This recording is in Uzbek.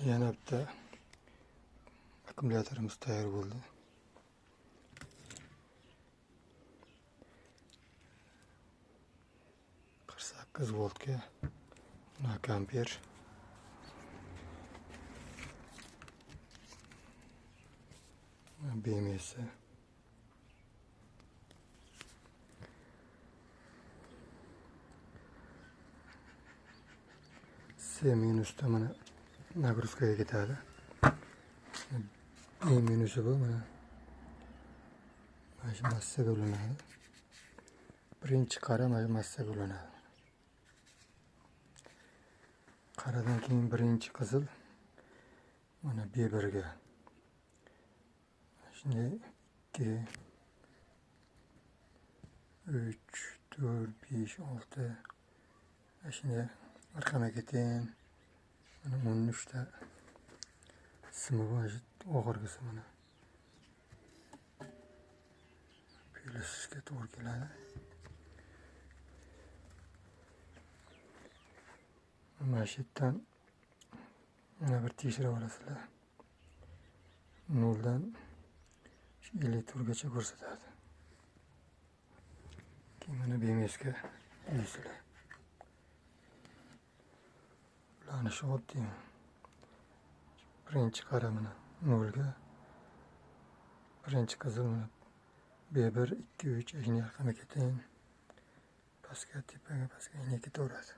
Yana bitta akkumulyatorimiz tayyor bo'ldi. 48 voltga amper. BMS. C minusda mana nagruzkaga ketadi. B minusi bu mana shu massaga ulanadi. Birinchi qara mana shu massaga ulanadi. Qaradan keyin birinchi qizil mana B1 ga. Shunday 2 3 4 5 6 shunday orqama ketin mana 13 ta simi bor, oxirgisi mana plyusga to'g'ri keladi. Mana shu yerdan yana bir tekshirib olasizlar. 0 dan 54 gacha ko'rsatadi. Keyin mana BMSga ulasizlar. Ulanishi oddiy. Birinchi qara mana 0 ga, birinchi qizil mana B1 2 3 shunday orqama ketin pastga, tepaga, pastga yana ketaveradi.